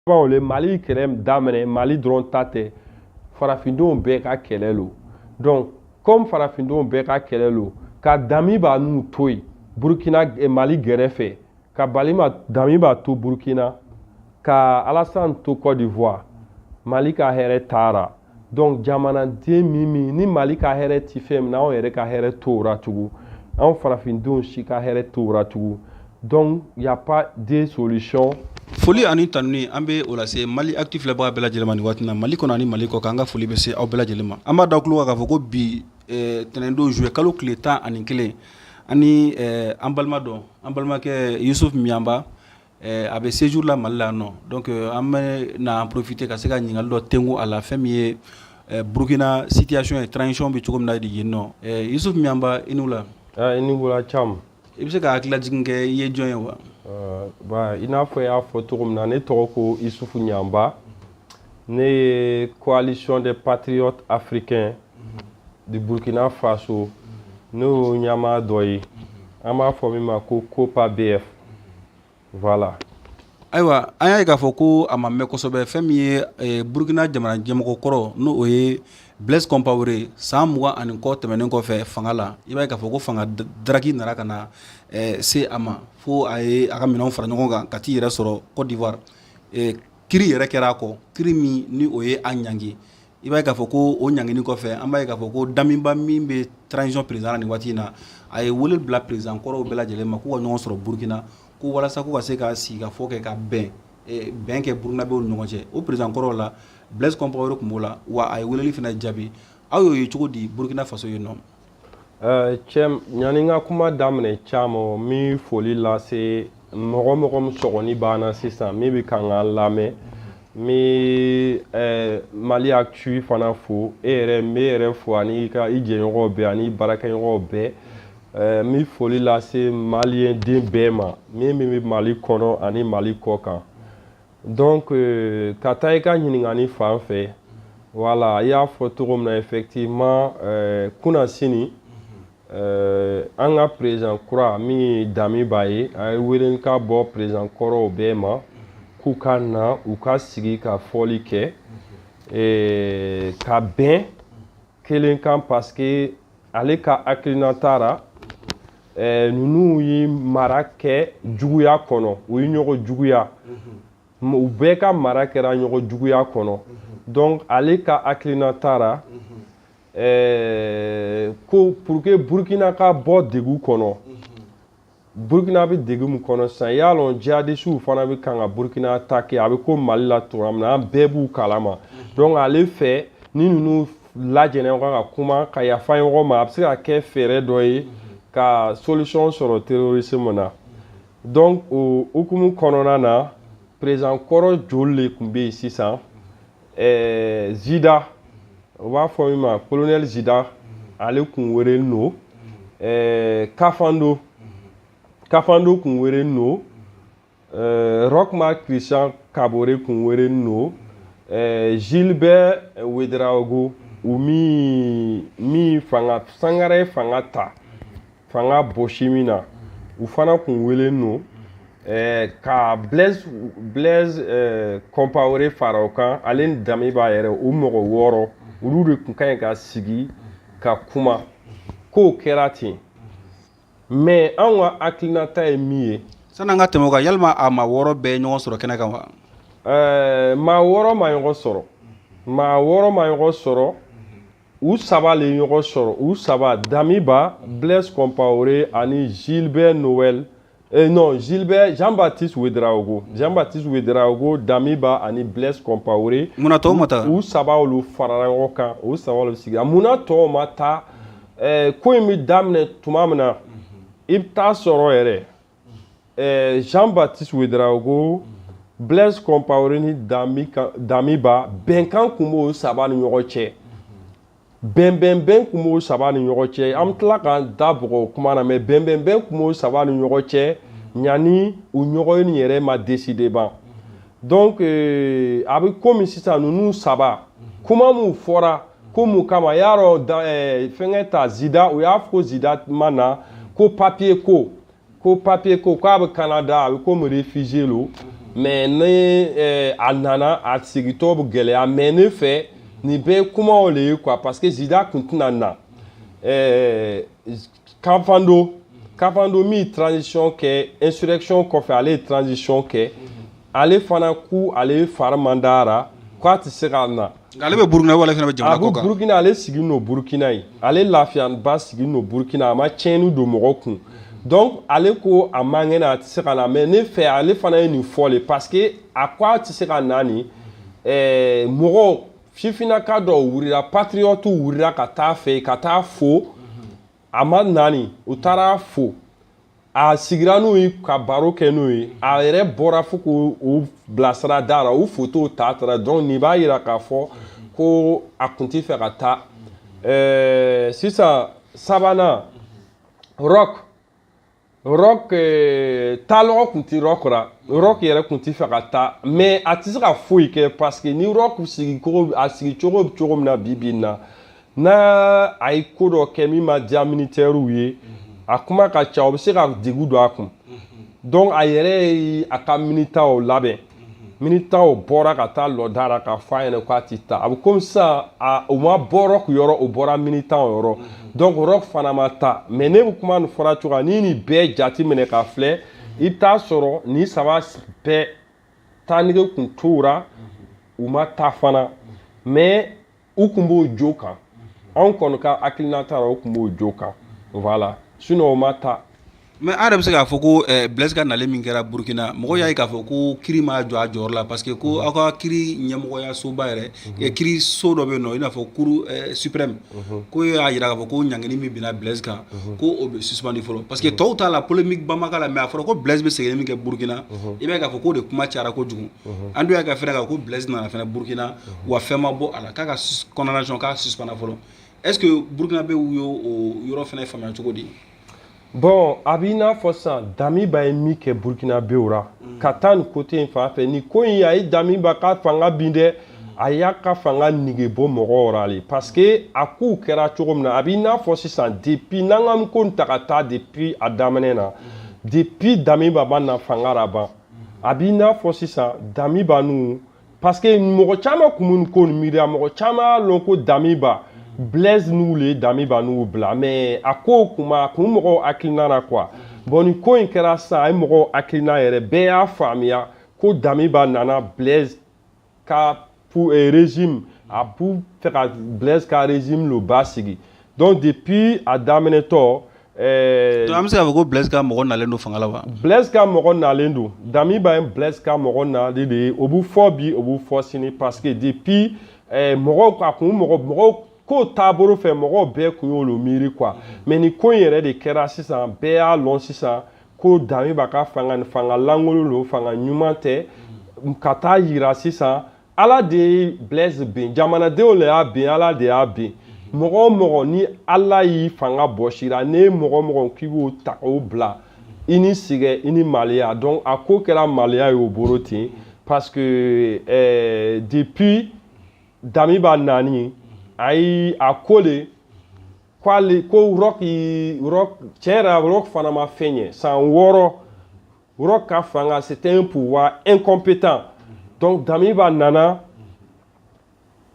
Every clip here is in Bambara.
Le Mali kɛlɛ daminɛ, Mali dɔrɔn ta tɛ, farafindenw bɛɛ ka kɛlɛ lo. Donc comme farafindenw bɛɛ ka kɛlɛ lo, ka Damiba n'u to yen Burukina, Mali gɛrɛfɛ, ka Balima Damiba to Burukina, ka Alassane to Côte d'Ivoire, Mali ka hɛrɛ taara. Donc jamanaden min min ni Mali ka hɛrɛ ti fɛn min na, anw yɛrɛ ka hɛrɛ t'o ra tugun, anw farafindenw si ka hɛrɛ t'o ra tugun. Donc y a pas de solution. Foli ani tanuni, an bɛ o lase Mali Actu filɛbaga bɛɛ lajɛlen ma nin waati na, Mali kɔnɔ ani Mali kɔ kan. An ka foli bɛ se aw bɛɛ lajɛlen ma. An b'a da tulo kan k'a fɔ ko bi, tɛnɛndon, juillet kalo tile 11, ani an balima dɔ, an balimakɛ Yusuf Miyamba, a bɛ séjour la Mali la yan nɔ. Donc an bɛ na en profiter ka se ka ɲininkali dɔ tengu a la, fɛn min ye Burukina situation ye, transition bɛ cogo min na yen nɔ. Yusuf Miyamba, i ni wula. I ni wula, Cam. I bɛ se ka hakililajigin kɛ, i ye jɔn ye wa? Ba, i n'a fɔ i y'a fɔ cogo min na, ne tɔgɔ ko Isufu Ɲanba. Ne ye Coalition des patriotes africains du Burkina Faso, ne y'o ɲɛmaa dɔ ye, an b'a fɔ min ma ko COPA BF, voilà. Ayiwa, an y'a ye k'a fɔ ko a ma mɛn kosɛbɛ, fɛn min ye Burukina jamana ɲɛmɔgɔ kɔrɔ, n'o o ye Blaise Compaoré, san 20 ani kɔ tɛmɛnen kɔfɛ fanga la, i b'a ye k'a fɔ ko fanga daraki nana ka na se a ma, fo a ye a ka minɛnw fara ɲɔgɔn kan ka t'i yɛrɛ sɔrɔ Côte d'Ivoire. Kiri yɛrɛ kɛra a kɔ, kiri min ni o ye a ɲangi. I b'a ye k'a fɔ ko o ɲangini kɔfɛ, an b'a ye k'a fɔ ko Damiba min bɛ transition président nin waati in na, a ye wele bila président kɔrɔw bɛɛ lajɛlen ma k'u ka ɲɔgɔn sɔrɔ Burukina, ko walasa k'u ka se ka sigi ka fɔ kɛ, ka bɛn bɛn kɛ Burukinabew ni ɲɔgɔn cɛ. O président kɔrɔw la, Blaise Compaoré tun b'o la wa. A ye weleli fana jaabi. Aw y'o ye cogo di Burukina Faso yen nɔ? Cɛ, yanni n ka kuma daminɛ, caman n bɛ foli lase mɔgɔ min sɔgɔni banna sisan, min bɛ kan k'an lamɛn. N bɛ Mali Actu fana fo, e yɛrɛ, n bɛ e yɛrɛ fo ani i ka i jɛɲɔgɔnw bɛɛ ani baarakɛɲɔgɔnw bɛɛ. N bɛ foli lase maliyɛn den bɛɛ ma min bɛ Mali kɔnɔ ani Mali kɔ kan. Donc ka taa i ka ɲininkali fan fɛ, voilà, i y'a fɔ cogo min na, effectivement, kunasini, an ka président kura min ye Damiba ye, a ye welelikan bɔ président kɔrɔw bɛɛ ma k'u ka na, u ka sigi ka fɔli kɛ, ka bɛn kelen kan, parce que ale ka hakilinata ra, ninnu ye mara kɛ juguya kɔnɔ, u ye ɲɔgɔn juguya, u bɛɛ ka mara kɛra ɲɔgɔn juguya kɔnɔ. Donc ale ka hakilinata ra, ko pour que Burukina ka bɔ degun kɔnɔ, Burukina bɛ degun min kɔnɔ sisan, y'a lɔn jihadisiw fana bɛ kan ka Burukina attaquer, a bɛ ko Mali la cogoya min na, an bɛɛ b'u kalama. Donc ale fɛ, ni ninnu lajɛnna ɲɔgɔn kan ka kuma ka yafa ɲɔgɔn ma, a bɛ se ka kɛ fɛɛrɛ dɔ ye ka solution sɔrɔ terrorisme na. Donc o hukumu kɔnɔna na, président kɔrɔ joli de tun bɛ yen sisan? Zida, u b'a fɔ min ma colonel Zida, ale kun welelen don. Kafando, Kafando kun welelen don. Roch Marc Christian Kabore kun welelen don. Gilbert Ouedraogo, u min fanga Sangare fanga ta, fanga bɔsi min na, u fana kun welelen don. Ka Blaise Compaoré fara o kan, ale ni Damiba yɛrɛ, o mɔgɔ 6, olu de tun ka ɲi ka sigi ka kuma. K'o kɛra ten, mais anw ka hakilinata ye min ye. Sanni an ka tɛmɛ o kan, yalima a maa 6 bɛɛ ye ɲɔgɔn sɔrɔ kɛnɛ kan wa? Maa 6 ma ɲɔgɔn sɔrɔ, maa 6 ma ɲɔgɔn sɔrɔ. U saba le ye ɲɔgɔn sɔrɔ, u saba: Damiba, Blaise Compaoré ani Gilbert Noël, non, Gilbert Jean-Baptiste Ouedraogo, Jean-Baptiste Ouedraogo, Damiba ani Blaise Compaoré. Munna tɔw ma taa? U saba olu farala ɲɔgɔn kan, u saba olu sigira. Munna tɔw ma taa? Ko in bɛ daminɛ tuma min na, i bɛ taa sɔrɔ yɛrɛ, Jean-Baptiste Ouedraogo, Blaise Compaoré ni Damiba, bɛnkan tun b'o saba ni ɲɔgɔn cɛ, bɛnbɛnbɛn tun b'o saba ni ɲɔgɔn cɛ. An bɛ tila k'an da bɔgɔ o kuma na, mais bɛnbɛnbɛn tun b'o saba ni ɲɔgɔn cɛ ɲani u ɲɔgɔn ye nin yɛrɛ ma décider ban. Donc a bɛ komi sisan ninnu saba, kuma mun fɔra ko mun kama, y'a dɔn, fɛnkɛ ta Zida, u y'a fɔ ko Zida ma na, ko papier ko Ko papier ko k'a bɛ Canada, a bɛ komi réfugié lo, mais ni a nana, a segintɔ bɛ gɛlɛya. Mais ne fɛ, nin bɛɛ ye kumaw le ye quoi, parce que Zida tun tɛna na. Kafando min ye transition kɛ insurrection kɔfɛ, ale ye transition kɛ, ale fana ku ale fari man d'a ra k'a tɛ se ka na. Nka ale bɛ Burukina wala fana bɛ jamana A bɛ kɔ kan? Burukina, ale sigilen don Burukina ye, ale lafiyaba sigilen don Burukina, a ma tiɲɛni don mɔgɔ kun. Donc ale ko a man kɛnɛ, a tɛ se ka na. Mais ne fɛ, ale fana ye nin fɔ le parce que a ko a tɛ se ka na nin mɔgɔw sifinnaka dɔw wulila, patriotes wulila ka taa fɛ yen ka taa fo. A ma na nin, u taara fo, a sigira n'u ye ka baro kɛ n'u ye, a yɛrɛ bɔra fo k'u u bilasira da la, u photo ta taara. Donc nin b'a yira k'a fɔ ko a kun tɛ fɛ ka taa. Sisan sabanan, Roch taalɔgɔ kun tɛ Roch la. Roch yɛrɛ kun tɛ fɛ ka taa, mais a tɛ se ka foyi kɛ parce que ni Roch sigi cogo, a sigi cogo bɛ cogo min na bi bi in na, n'a a ye ko dɔ kɛ min ma diya militaires ye, a kuma ka ca, o bɛ se ka degun don a kun. Donc a yɛrɛ ye a ka militaires labɛn, militaires bɔra ka taa lɔ da la k'a fɔ a ɲɛna k'a ti taa. A bɛ komi sisan a u ma bɔ Roch yɔrɔ, o bɔra militaires yɔrɔ. Donc Roch fana ma taa. Mais ne bɛ kuma nin fɔra cogo min, n'i nin bɛɛ jate minɛ ka filɛ, i bɛ taa sɔrɔ nin saba bɛɛ taanige kun t'u ra, u ma taa fana, mais u kun b'o jo kan. Anw kɔni ka hakilinata la, u kun b'o jo kan, voilà, sinon u ma taa. Mais an yɛrɛ bɛ se k'a fɔ ko Blaise ka nalen min kɛra Burukina, mɔgɔw y'a ye k'a fɔ ko kiri ma jɔ a jɔyɔrɔ la, parce que ko aw ka kiri ɲɛmɔgɔyasoba yɛrɛ, kiri so dɔ bɛ yen nɔ, i n'a fɔ cour suprême, ko y'a jira k'a fɔ ko ɲangini min binna Blaise kan, ko o bɛ suspendu fɔlɔ, parce que tɔw t'a la, polémique ba ma k'a la. Mais a fɔra ko Blaise bɛ segin min kɛ Burukina, i b'a ye k'a fɔ k'o de kuma cayara kojugu. An dun y'a kɛ fɛnɛ ko Blaise nana fɛnɛ Burukina, wa fɛn ma bɔ a la, k'a ka condamnation k'a suspendre fɔlɔ. Est ce que Burukina bɛ y'o o yɔrɔ fɛnɛ faamuya cogo di? Bon, a b'i n'a fɔ sisan Damiba ye min kɛ Burukinabew ra ka taa nin côté in fan fɛ, nin ko in, a ye Damiba ka fanga bin dɛ, a y'a ka fanga nege bɔ mɔgɔw ra le, parce que a kow kɛra cogo min na, a b'i n'a fɔ sisan depuis n'an ka ko nin ta ka taa depuis a daminɛ na, depuis Damiba ma na fanga ra ban, a b'i n'a fɔ sisan Damiba nu, parce que mɔgɔ caman kun bɛ nin ko nin miiriya, mɔgɔ caman y'a lɔn ko Damiba, Blaise n'u le ye Damiba n'u bila, mais a ko kuma a kun mɔgɔw hakilina na quoi. Bon, nin ko in kɛra sisan, a ye mɔgɔw hakilina yɛrɛ bɛɛ y'a faamuya ko Damiba nana Blaise ka pour régime, a b'u fɛ ka Blaise ka régime lo basigi. Donc depuis a daminɛtɔ Donc an bɛ se k'a fɔ ko Blaise ka mɔgɔ nalen don fanga la wa? Blaise ka mɔgɔ nalen don, Damiba ye Blaise ka mɔgɔ nalen de ye. O b'u fɔ bi, o b'u fɔ sini, parce que depuis mɔgɔw a kun mɔgɔ mɔgɔw ko taabolo fɛ, mɔgɔw bɛɛ kun y'olu miiri quoi. Mais nin ko in yɛrɛ de kɛra sisan, bɛɛ y'a lɔn sisan ko Damiba ka fanga nin, fanga lankolon don, fanga ɲuman tɛ. Ka taa yira sisan, Ala de ye Blaise bin, jamanadenw le y'a bin, Ala de y'a bin. Mɔgɔ o mɔgɔ ni Ala y'i fanga bɔsira, ne ye mɔgɔ mɔgɔ k'i b'o ta k'o bila, i ni sɛgɛn, i ni maloya. Donc a ko kɛra maloya ye o bolo ten, parce que depuis Damiba nani, ayi, a ko le k'ale ko Roch, Roch tiɲɛ yɛrɛ la, Roch fana ma fɛn ɲɛ san 6, Roch ka fanga, c'était un pouvoir incompétent. Donc Damiba nana,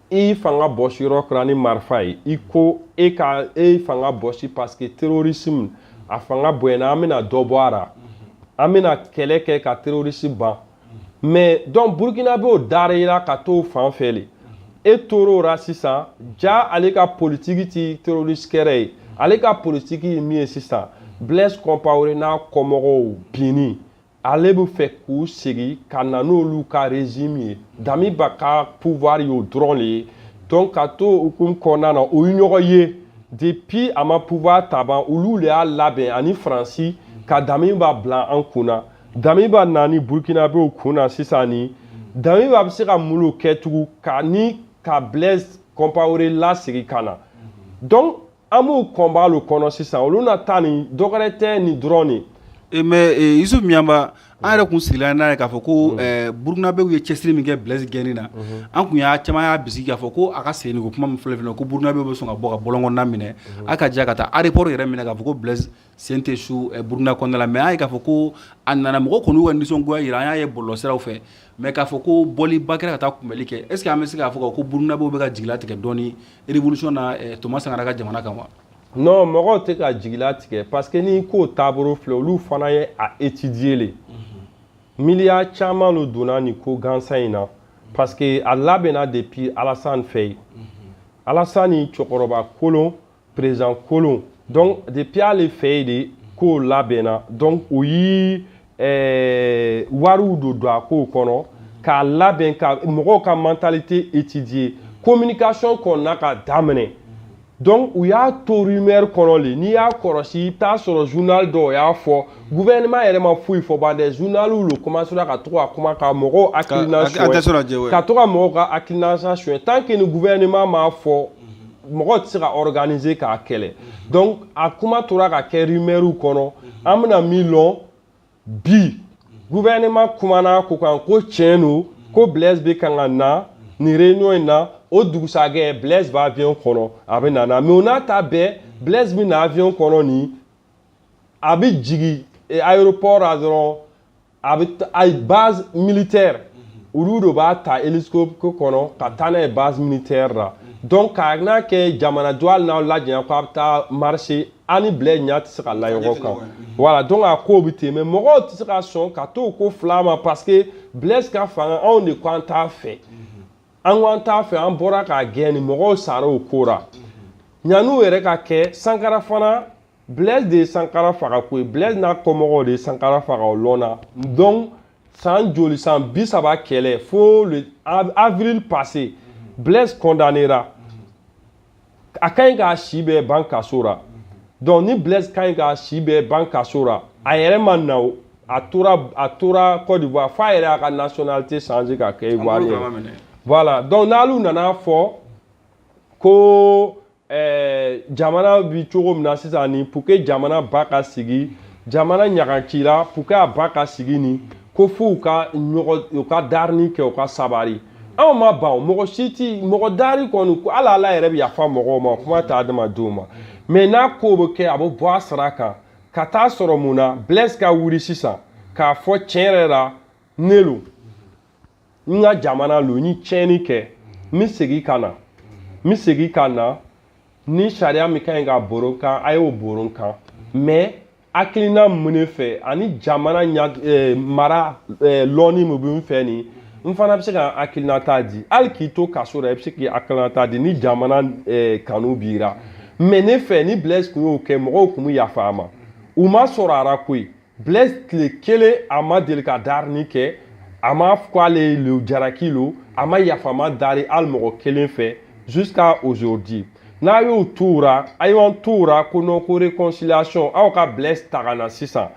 i fanga bɔsi yɔrɔ kɛra ni marifa ye, i ko e ka e fanga bɔsi parce que terrorisme a fanga bonyana, an bɛna dɔ bɔ a la, an bɛna kɛlɛ kɛ ka terrorisme ban. Mais donc Burukina b'o dara i la ka t'o fan fɛ le, e tor'o la sisan. Ja ale ka politiki ti terroriste kɛlɛ ye, ale ka politiki ye min ye sisan, Blaise Compaoré n'a kɔmɔgɔw binni, ale bɛ fɛ k'u segin ka na n'olu ka régime ye. Damiba ka pouvoir y'o dɔrɔn de ye. Donc ka to hukumu kɔnɔna na, o ye ɲɔgɔn ye depuis a ma pouvoir ta ban, olu de y'a labɛn ani Faransi ka Damiba bila an kunna. Damiba nani Burukinabew kunna sisan, ni Damiba bɛ se ka mun kɛ tugun ka ni ka Blaise Compaoré lasegin ka na? Donc an b'o combat lo kɔnɔ sisan, olu na taa nin dɔwɛrɛ tɛ nin dɔrɔn de. Mais Yusuf Miyamba, an yɛrɛ kun sigila n'a ye k'a fɔ ko Burukinabew ye cɛsiri min kɛ Blaise gɛnni na, an kun y'a caman y'a bisigi k'a fɔ ko a ka segin ko kuma min filɛ filɛ, ko Burukinabew bɛ sɔn ka bɔ ka bɔlɔn kɔnɔna minɛ, a ka diya ka taa aéroport yɛrɛ minɛ, k'a fɔ ko Blaise sen tɛ su Burukina kɔnɔna la. Mais an ye k'a fɔ ko a nana, mɔgɔw kɔni y'u ka nisɔngoya yira, an y'a ye bɔlɔlɔsiraw fɛ, mais k'a fɔ ko bɔliba kɛra ka taa kunbɛli kɛ, est ce que an bɛ se k'a fɔ ko Burukinabew bɛ ka jigilatigɛ dɔɔni révolution na Thomas Sankara ka jamana kan wa? Non, mɔgɔw tɛ ka jigilatigɛ, parce que ni ko taabolo filɛ, olu fana ye a étudier le. Miliyari caman lo donna nin ko gansan in na, parce que a labɛnna depuis Alassane fɛ yen. Alassane cɛkɔrɔba kolon, président kolon, donc depuis ale fɛ yen de kow labɛnna. Donc u yi wariw don a kow kɔnɔ k'a labɛn, ka mɔgɔw ka mentalité étudier, communication kɔnɔna ka daminɛ. Donc u y'a to rumeur kɔnɔ le. N'i y'a kɔlɔsi, i bɛ taa sɔrɔ journal dɔw y'a fɔ, gouvernement yɛrɛ ma foyi fɔ ban dɛ, journal le commencera ka to ka kuma ka mɔgɔw hakilina suɲɛ, ka to ka mɔgɔw ka hakilina suɲɛ. Tant que ni gouvernement m'a fɔ, mɔgɔw tɛ se ka organiser k'a kɛlɛ. Donc a kuma tora ka kɛ rumeur kɔnɔ. An bɛna min lɔn bi, gouvernement kumana ko kan ko tiɲɛ don ko Blaise bɛ kan ka na nin réunion in na. O dugusajɛ, Blaise b'a avion kɔnɔ, a bɛ na. Mais o n'a ta bɛɛ, Blaise bɛ na avion kɔnɔ nin, a bɛ jigin aéroport la dɔrɔn, a bɛ a base militaire, olu de b'a ta hélicoptère kɔnɔ ka taa n'a ye base militaire la. Donc k'a n'a kɛ jamanadenw, hali n'aw lajɛna ko a bɛ taa marcher, an ni Blaise ɲɛ tɛ se ka la ɲɔgɔn kan. Voilà, donc a ko bɛ ten, mais mɔgɔw tɛ se ka sɔn ka t'o ko fila ma, parce que Blaise ka fanga, anw de ko an t'a fɛ, an ko an t'a fɛ, an bɔra k'a gɛn, ni mɔgɔw sara o ko la. Ɲan'u yɛrɛ ka kɛ, Sankara fana, Blaise de ye Sankara faga koyi. Blaise n'a kɔmɔgɔw de ye Sankara faga o lɔn na. Donc san joli, san 30 kɛlɛ, fo le avril passé, Blaise condamnéra. A ka ɲi k'a si bɛɛ ban kaso la. Donc ni Blaise ka ɲi k'a si bɛɛ ban kaso la, a yɛrɛ ma na o, a tora Côte d'Ivoire f'a yɛrɛ y'a ka nationalité changer ka kɛ ivoirien. Voilà, donc n'alu nana fɔ ko jamana bi cogo min na sisan nin, pour que jamana ba ka sigi, jamana ɲagacira, pour que a ba ka sigi nin ko f'u ka ɲɔgɔn, u ka darini kɛ, u ka sabari. Anw ma ban, mɔgɔ si ti mɔgɔ dari kɔni ko hali Ala yɛrɛ bɛ yafa mɔgɔw ma, kuma tɛ adamadenw ma. Mais n'a ko bɛ kɛ, a bɛ bɔ a sira kan ka taa sɔrɔ mun na. Blaise ka wuli sisan k'a fɔ tiɲɛ yɛrɛ la, ne lo n ka jamana lo, n ye tiɲɛni kɛ, n bɛ segin ka na, n bɛ segin ka na ni sariya min ka ɲi ka boro kan, a y'o boro kan. Mais hakilina mun ne fɛ ani jamana ɲa mara lɔnni min bɛ n fɛ nin, n fana bɛ se ka hakilinata di. Hali k'i to kaso la, i bɛ se k'i hakilinata di ni jamana kanu b'i la. Mais ne fɛ, ni Blaise kun y'o kɛ, mɔgɔw kun bɛ yafa a ma. U ma sɔrɔ a la koyi. Blaise tile kelen a ma deli ka darini kɛ, a ma fɔ k'ale lo jalaki lo, a ma yafama dari hali mɔgɔ kelen fɛ jusqu'à aujourd'hui. N'a y'o t'u ra, a y'an t'u ra ko non, ko réconciliation, aw ka Blaise ta ka na sisan,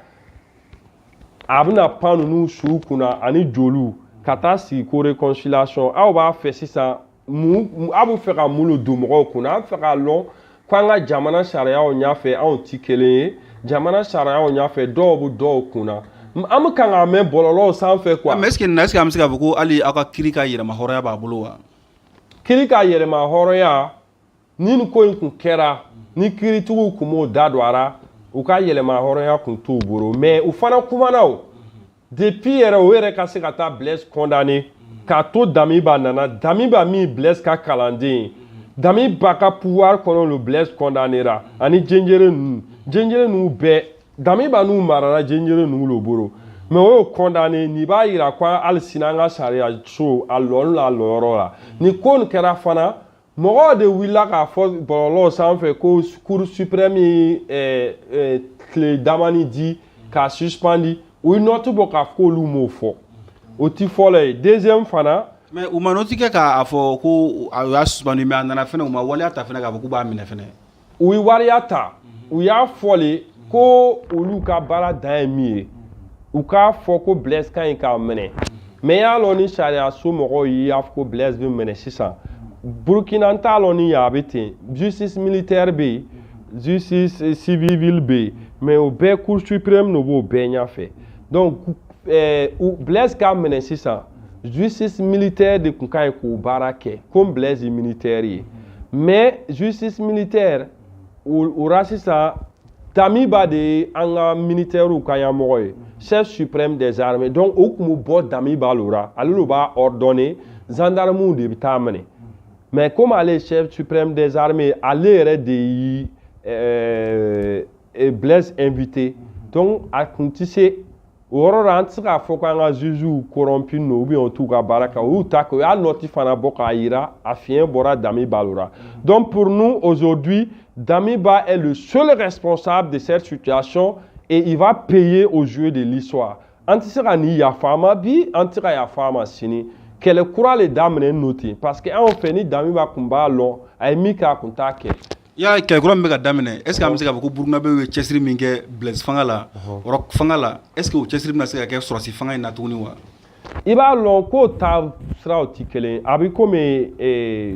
a bɛna pan ninnu su kunna ani joliw ka taa sigi ko réconciliation. Aw b'a fɛ sisan mun? Aw bɛ fɛ ka mun don mɔgɔw kunna? An fɛ k'a lɔn ko an ka jamana sariyaw ɲɛfɛ, anw ti kelen ye. Jamana sariyaw ɲɛfɛ, dɔw bɛ dɔw kunna, an bɛ kan k'a mɛn bɔlɔlɔw sanfɛ quoi. Mais est ce que an bɛ se k'a fɔ ko hali aw ka kiiri ka yɛrɛma hɔrɔnya b'a bolo wa? Kiiri ka yɛrɛma hɔrɔnya, ni nin ko in kun kɛra, ni kiiritigiw kun m'o da don a la, u ka yɛlɛma hɔrɔnya kun t'u bolo. Mais u fana kumana o depuis yɛrɛ, o yɛrɛ ka se ka taa Blaise condamné k'a to Damiba nana. Damiba min Blaise ka kalanden ye, Damiba ka pouvoir kɔnɔ le Blaise condamnéra, ani Jenjere ninnu, Jenjere ninnu bɛɛ, Damiba n'u marala Jenjere ninnu le bolo. Mais o y'o condamné nin b'a yira ko hali sini an ka sariya so a lɔni la a lɔyɔrɔ la. Nin ko nin kɛra fana, mɔgɔw de wulila k'a fɔ bɔlɔlɔw sanfɛ ko Cour suprême ye tile damani di k'a suspendi. U ye note bɔ k'a fɔ k'olu m'o fɔ, o ti fɔlɔ ye. Deuxième fana. Mais u ma note kɛ k'a fɔ ko a y'a suspendu, mais a nana fɛnɛ, u ma waleya ta fɛnɛ k'a fɔ k'u b'a minɛ fɛnɛ. U ye waleya ta, u y'a fɔ le ko olu ka baara dan ye min ye, u k'a fɔ ko Blaise ka ɲi k'a minɛ. Mais y'a lɔn ni sariya so mɔgɔw y'a fɔ ko Blaise bɛ minɛ sisan, Burukina, n t'a lɔn ni a bɛ ten, justice militaire bɛ yen. Justice civile bɛ yen, mais o bɛɛ, Cour suprême de b'o bɛɛ ɲɛfɛ. Donc Blaise k'a minɛ sisan, justice militaire de tun ka ɲi k'o baara kɛ, comme Blaise ye militaire ye. Mais justice militaire o ra sisan, Damiba de ye an ka militaires ka ɲɛmɔgɔ ye, chef suprême des armées. Donc o tun bɛ bɔ Damiba lo ra, ale de b'a ordonner, gendarmew de bɛ taa minɛ. Mais comme ale ye chef suprême des armées, ale yɛrɛ de ye Blaise invité. Donc a tun tɛ se o yɔrɔ la. An tɛ se k'a fɔ k'an ka juges corrompu don ou bien u t'u ka baara kɛ. U y'u ta kɛ, u y'a note fana bɔ k'a yira, a fiɲɛ bɔra Damiba lo la. Donc pour nous aujourd'hui, Damiba est le seul responsable de cette situation et il va payer au jeu de l'histoire. An tɛ se ka nin yafa a ma bi, an tɛ se ka yafa a ma sini. Kɛlɛ kura le daminɛ n'o ten, parce que anw fɛ, ni Damiba tun b'a lɔn a ye min kɛ, a tun t'a kɛ. Yala kɛlɛ kura min bɛ ka daminɛ, est ce que an bɛ se k'a fɔ ko Burukinabew ye cɛsiri min kɛ Blaise fanga la, Roch fanga la, est ce que o cɛsiri bɛna se ka kɛ sɔrɔsi fanga in na tuguni wa? I b'a lɔn k'o ta siraw tɛ kelen ye. A bɛ komi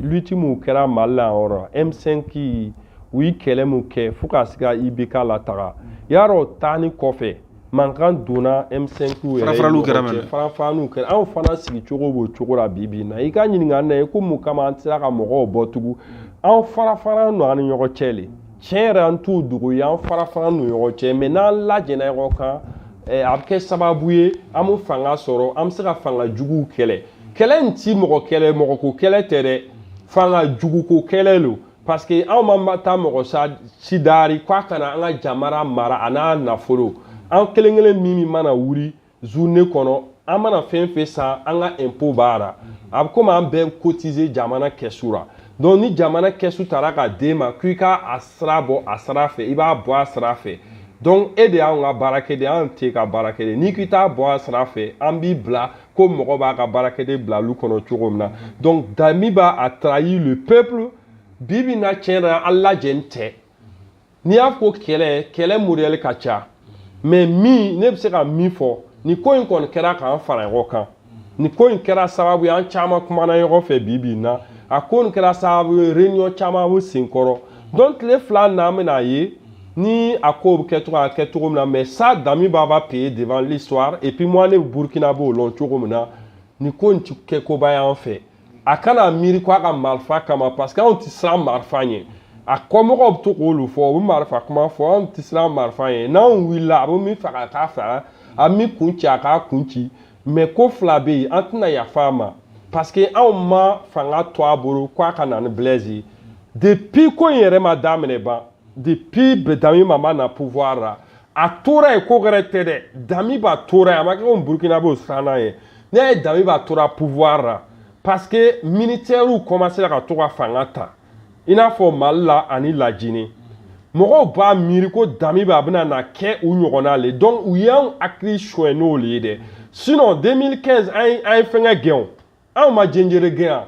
lutte mun kɛra Mali la yan yɔrɔ, M5, u ye kɛlɛ mun kɛ fo ka se ka IBK lataga, yarɔ taani kɔfɛ mankan donna M5 yɛrɛ. Farafaraliw kɛra mɛnɛ. Farafaraliw kɛra. Anw fana sigicogo b'o cogo la bi bi in na. I ka ɲininkali na ye ko mun kama an tɛ se ka mɔgɔw bɔ tugun? An fara fara don an ni ɲɔgɔn cɛ le. Tiɲɛ yɛrɛ, an t'u dogo ye, an fara fara n'u ɲɔgɔn cɛ. Mais n'an lajɛnna ɲɔgɔn kan, a bɛ kɛ sababu ye an bɛ fanga sɔrɔ, an bɛ se ka fanga juguw kɛlɛ. Kɛlɛ in ti mɔgɔ kɛlɛ, mɔgɔ ko kɛlɛ tɛ dɛ, fanga jugu ko kɛlɛ lo, parce que anw ma taa mɔgɔ sa si daari k'a kana an ka jamana mara a n'a nafolo. An kelen kelen min mana wuli journée kɔnɔ, an mana fɛn fɛn san, an ka impôt b'a la. A bɛ komi an bɛɛ cotiser jamana kɛsu la. Donc ni jamana kɛsu taara ka d'e ma k'i ka a sira bɔ a sira fɛ, i b'a bɔ a sira fɛ. Donc e de y'anw ka baarakɛden, anw t'e ka baarakɛden. N'i k'i t'a bɔ a sira fɛ, an b'i bila ko mɔgɔ b'a ka baarakɛden bila lu kɔnɔ cogo min na. Donc Damiba a trahi le peuple. Bi bi in na, tiɲɛ na, an lajɛn tɛ. N'i y'a fɔ kɛlɛ, kɛlɛ modèle ka ca, mais min ne bɛ se ka min fɔ, nin ko in kɔni kɛra k'an fara ɲɔgɔn kan. Nin ko in kɛra sababu ye an caman kumana ɲɔgɔn fɛ bi bi in na. A ko nin kɛra sababu ye réunion caman bɛ sen kɔrɔ. Donc tile 2 na, an bɛna ye ni a ko bɛ kɛ cogo a kɛ cogo min na. Mais ça, Damiba va payer devant l'histoire. Et puis moi, ne bɛ Burukina b'o lɔn cogo min na, nin ko in ti kɛ koba ye an fɛ. A kana miiri ko a ka marifa kama, parce que anw tɛ siran marifa ɲɛ. A kɔmɔgɔw bɛ to k'olu fɔ, u bɛ marifa kuma fɔ. Anw tɛ siran marifa ɲɛ. N'anw wulila, a bɛ min faga a k'a faga, a bɛ min kun ci a k'a kun ci. Mais ko fila bɛ yen, an tɛna yafa a ma, parce que anw ma fanga to a bolo k'a ka na ni Blaise ye. Depuis ko in yɛrɛ ma daminɛ ban, depuis Damiba ma na pouvoir la, a tora yen. Ko wɛrɛ tɛ dɛ, Damiba tora yen. A ma kɛ komi Burukina b'o siran ye. N'i y'a ye Damiba tora pouvoir la, parce que militaires commencé ka to ka fanga ta, i n'a fɔ Mali la ani Lajinɛ. Mɔgɔw b'a miiri ko Damiba bɛna na kɛ u ɲɔgɔnna le. Donc u y'anw hakili suɲɛ n'o le ye dɛ. Sinon 2015, an ye fɛnkɛ gɛn o, anw ma Jenjere gɛn yan.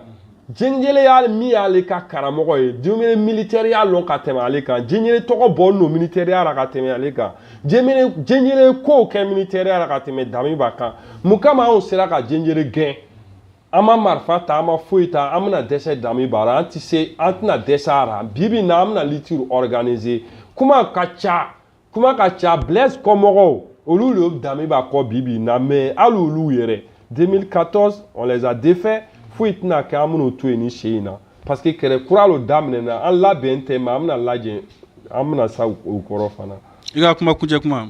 Jenjere y'a min y'ale ka karamɔgɔ ye, Jenjere militaire y'a lɔn ka tɛmɛ ale kan. Jenjere tɔgɔ bɔ no militaire la ka tɛmɛ ale kan. Jenjere kow kɛ militaire la ka tɛmɛ Damiba kan. Mun kama anw sera ka Jenjere gɛn? An ma marifa ta, an ma foyi ta. An bɛna dɛsɛ Damiba la? An tɛ se, an tɛna dɛsɛ a la. Bi bi in na, an bɛna lutte organiser. Kuma ka ca, kuma ka ca. Blaise kɔmɔgɔw, olu de bɛ Damiba kɔ bi bi in na. Mais hali olu yɛrɛ, 2014, on les a défaits. Foyi tɛna kɛ, an bɛn'o to yen ni sen in na, parce que kɛlɛ kura lo daminɛna. An labɛn tɛ, mais an bɛna lajɛ, an bɛna sa o kɔrɔ fana. I ka kuma kuncɛ kuma.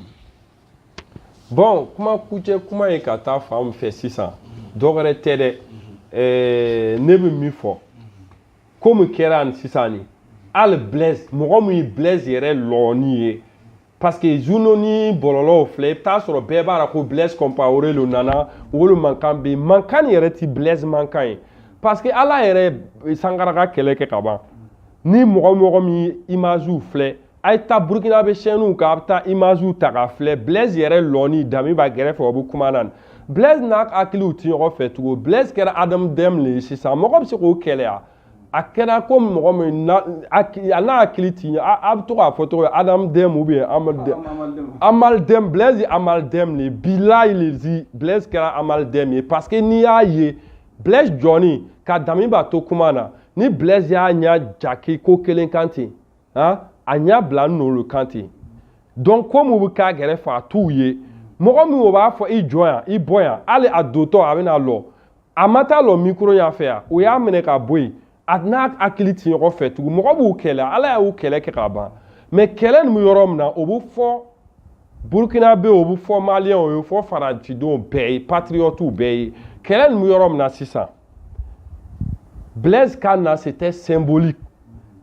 Bon, kuma kuncɛ kuma ye ka taa fan min fɛ sisan, dɔ wɛrɛ tɛ dɛ. Ne bɛ min fɔ, ko min kɛra nin sisan nin, hali Blaise, mɔgɔ min ye Blaise yɛrɛ lɔɔni ye, parce que journaux ni bɔlɔlɔw filɛ, i bɛ taa sɔrɔ bɛɛ b'a la ko Blaise Compaoré lo nana, wolo mankan bɛ yen. Mankan nin yɛrɛ ti Blaise mankan ye, parce que Ala yɛrɛ Sankara ka kɛlɛ kɛ ka ban. Ni mɔgɔ min ye image filɛ, a ye taa Burukina bɛ chaîne kan, a bɛ taa image ta k'a filɛ. Blaise yɛrɛ lɔni, Damiba gɛrɛfɛ, o bɛ kuma na. Blaise n'a hakiliw ti ɲɔgɔn fɛ tugun. Blaise kɛra adamaden le ye sisan, mɔgɔ bɛ se k'o kɛlɛ a. A kɛra ko mɔgɔ min na a n'a hakili ti, a bɛ to k'a fɔ cogo di, adamaden ou bien Amaldem. Blaise ye Amaldem le ye, bilayi le. Blaise kɛra Amaldem ye, parce que n'i y'a ye Blaise jɔni ka Damiba to kuma na, ni Blaise y'a ɲɛ jaki ko kelen kan ten han. A ɲɛ bila n'olu kan ten. Donc ko mun bɛ k'a kɛrɛfɛ, a t'u ye. Mɔgɔ min o b'a fɔ i jɔ yan, i bɔ yan, hali a dontɔ a bɛna lɔ, a ma taa lɔ micro ɲɛfɛ yan, o y'a minɛ ka bɔ yen, a n'a hakili ti ɲɔgɔn fɛ tugun. Mɔgɔ b'u kɛlɛ, Ala y'u kɛlɛ kɛ ka ban. Mais kɛlɛ nin bɛ yɔrɔ min na, o bɛ fɔ Burukinabe, o bɛ fɔ Maliyɛnw, o bɛ fɔ Faransidenw bɛɛ ye, patriotes bɛɛ ye. Kɛlɛ nin bɛ yɔrɔ min na sisan, Blaise ka na, c'était symbolique.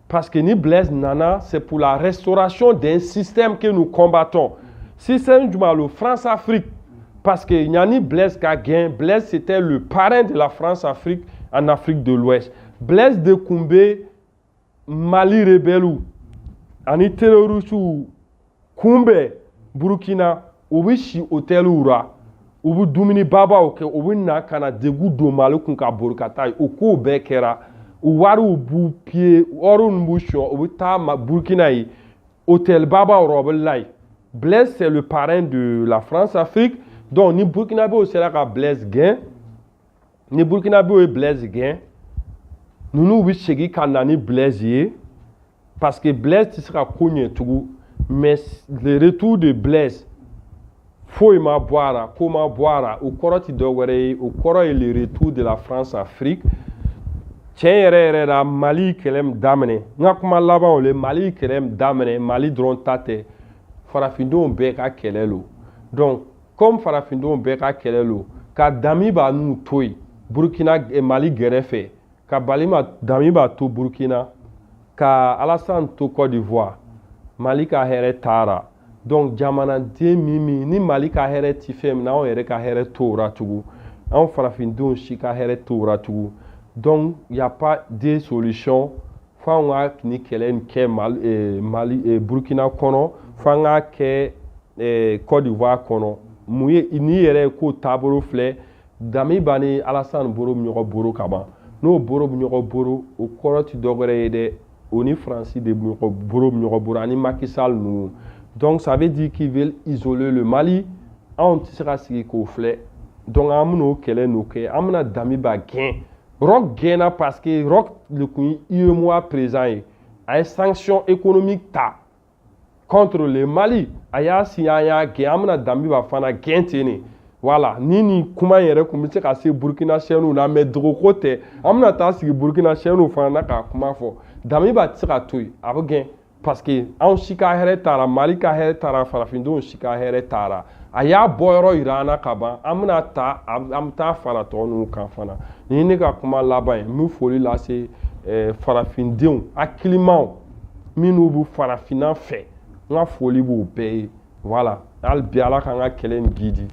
Parce que ni Blaise nana, c'est pour la restauration d'un système que nous combattons. Système jumɛn lo? France-Afrique. Parce que yani Blaise ka gɛn, Blaise, c'était le parrain de la France-Afrique en Afrique de l'Ouest. Blaise de kun bɛ Mali rebelle ani terroriste kunbɛn Burkina, u bɛ si hôteliw la, u bɛ dumuni babaw kɛ, u bɛ na ka na degun don Mali kun ka bori ka taa yen. O kow bɛɛ kɛra. U wariw b'u pied, ɔriw b'u sɔn, u bɛ taa Burkina yen, hôtel babaw rɔ, u bɛ la yen. Blaise, c'est le parrain de la France-Afrique. Donc ni Burkinabéw sera ka Blaise gɛn, ni Burkinabéw ye Blaise gɛn, ninnu bɛ segin ka na ni Blaise ye, parce que Blaise tɛ se ka ko ɲɛ tugun. Mais le retour de Blaise, foyi ma bɔ a la, ko ma bɔ a la, o kɔrɔ tɛ dɔ wɛrɛ ye, o kɔrɔ ye le retour de la France-Afrique. Tiɲɛ yɛrɛ yɛrɛ la, Mali kɛlɛ min daminɛ, n ka kuma laban o le, Mali kɛlɛ min daminɛ, Mali dɔrɔn ta tɛ, farafindenw bɛɛ ka kɛlɛ lo. Donc comme farafindenw bɛɛ ka kɛlɛ lo, ka Damiba n'u to yen Burukina, Mali gɛrɛfɛ, ka Balima Damiba to Burukina, ka Alassane to Côte d'Ivoire, Mali ka hɛrɛ taara. Donc jamanaden min ni Mali ka hɛrɛ ti fɛn min na, anw yɛrɛ ka hɛrɛ t'o la tugun, anw farafindenw si ka hɛrɛ t'o la tugun. Donc y a pas de solution f'anw ka nin kɛlɛ nin kɛ Mali, Mali, Burukina kɔnɔ, f'an k'a kɛ Côte d'Ivoire kɔnɔ. Mun ye n'i yɛrɛ ye ko taabolo filɛ, Damiba ni Alassane boro bɛ ɲɔgɔn boro ka ban. N'o boro bɛ ɲɔgɔn boro, o kɔrɔ ti dɔwɛrɛ ye dɛ, o ni Faransi de bɛ ɲɔgɔn boro bɛ ɲɔgɔn boro ani Macky Sall ninnu. Donc ça veut dire qu'ils veulent isoler le Mali. Anw tɛ se ka sigi k'o filɛ. Donc an bɛn'o kɛlɛ n'o kɛ, an bɛna Damiba gɛn. Roch gɛnna parce que Roch le kun ye UEMOA président ye, a ye sanction économique ta contre le Mali, a y'a signé, an y'a gɛn. An bɛna Damiba fana gɛn ten de. Voilà, ni nin kuma in yɛrɛ kun bɛ se ka se Burukina chaîne na, mais dogoko tɛ, an bɛna taa sigi Burukina chaîne fana na k'a kuma fɔ. Damiba tɛ se ka to yen, a bɛ gɛn, parce que anw si ka hɛrɛ taara, Mali ka hɛrɛ taara, farafindenw si ka hɛrɛ taara. A y'a bɔ yɔrɔ yira an na ka ban, an bɛna ta, an bɛ taa fara tɔ ninnu kan fana. Nin ye ne ka kuma laban ye. N bɛ foli lase farafindenw hakilimaw minnu bɛ farafinna fɛ, n ka foli b'u bɛɛ ye. Voilà, hali bi Ala k'an ka kɛlɛ in gidi.